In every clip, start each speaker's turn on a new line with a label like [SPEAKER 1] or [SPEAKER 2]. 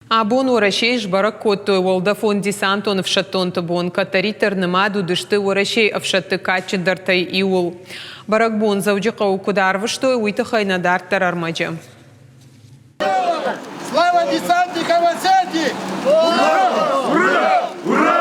[SPEAKER 1] Абон Уӕрӕсейы сбӕрӕг кодтой уӕлдӕфон-десантон ӕфсӕддонты бон, кӕддӕриддӕр нымад уыдысты Уӕрӕсейы ӕфсӕдты кадджындӕртӕй иуыл. Бӕрӕгбон Дзӕуджыхъӕуы куыд арвыстой, уый тыххӕй нӕ дарддӕр ӕрмӕджы.
[SPEAKER 2] Слава десантникам Осетии! Ура! Ура! Ура!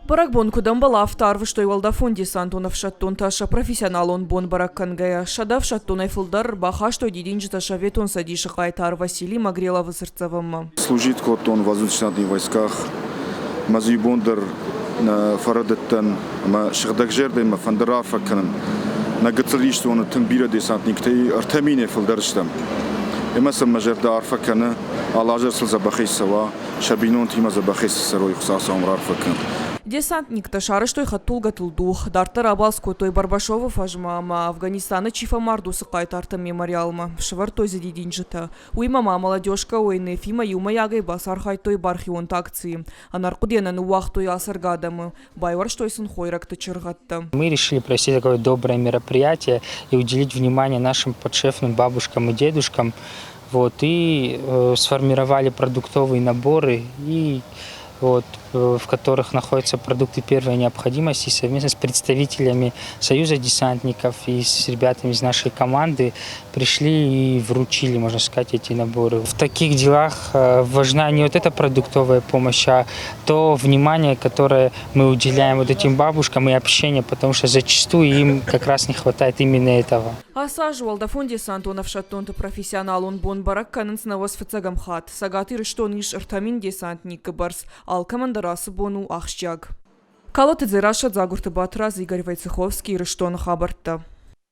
[SPEAKER 3] Бӕрӕгбон куыд ӕмбӕлы, афтӕ арвыстой уӕлдӕфон-десантон ӕфсӕддонтӕ сӕ профессионалон бон бӕрӕг кӕнгӕйӕ. 100 ӕфсӕддонӕй фылдӕр ӕрбахастой дидинджытӕ Советон Цӕдисы хъайтар Василий Магреловы цыртдзӕвӕнмӕ.
[SPEAKER 4] Служить кодтон воздушно-десантные войсках. Мӕ дзы иу бон дӕр нӕ фӕрӕдыдтӕн ӕмӕ сыгъдӕгзӕрдӕ мӕ фӕнды раарфӕ кӕнын. Нӕ гыццыл истоны тынг бирӕ десантниктӕй 3 минӕй фылдӕр стӕм. Ӕмӕ сын мӕ зӕрдӕ арфӕ кӕны, алы аз дӕр сыл дзӕбӕхӕй цӕуа, сӕ бинонтимӕ дзӕбӕхӕй цы цӕрой, Хуыцау сӕм раарфӕ кӕнӕд.
[SPEAKER 3] Десантниктӕ сарӕзтой хӕдтулгӕтыл дугъ, дарддӕр абалц кодтой Барбашовы фӕзмӕ ӕмӕ Афганистаны чи фӕмард, уыцы хъайтарты мемориалмӕ, сӕвӕрдтой дзы дидинджытӕ. Уыимӕ ма Молодежка ОНФ-имӕ иумӕйагӕй бацархайдтой бархионты акцийы. Ӕнӕрхъуыдыйӕ нӕ ныууагътой ацӕргӕ адӕмы, байуӕрстой сын хойрӕгты чыргъӕдтӕ.
[SPEAKER 5] Мы решили провести такое доброе мероприятие и уделить внимание нашим подшефным бабушкам и дедушкам. Вот, и сформировали продуктовые наборы и вот, в которых находятся продукты первой необходимости, совместно с представителями Союза десантников и с ребятами из нашей команды пришли и вручили, можно сказать, эти наборы. В таких делах важна не вот эта продуктовая помощь, а то внимание, которое мы уделяем вот этим бабушкам и общение, потому что зачастую им как раз не хватает именно этого.
[SPEAKER 3] Ацы аз уӕлдӕфон-десантон ӕфсӕддонты профессионалон бон бӕрӕг кӕнынц 95-ӕм хатт. Цӕгат Ирыстоны ис 3000 десантникы бӕрц. Алкӕмӕн дӕр ацы бон у ахсджиаг. Калоты Дзерассӕ, Дзагуырты Батрадз, Игорь Войцеховский, Ирыстоны хабӕрттӕ.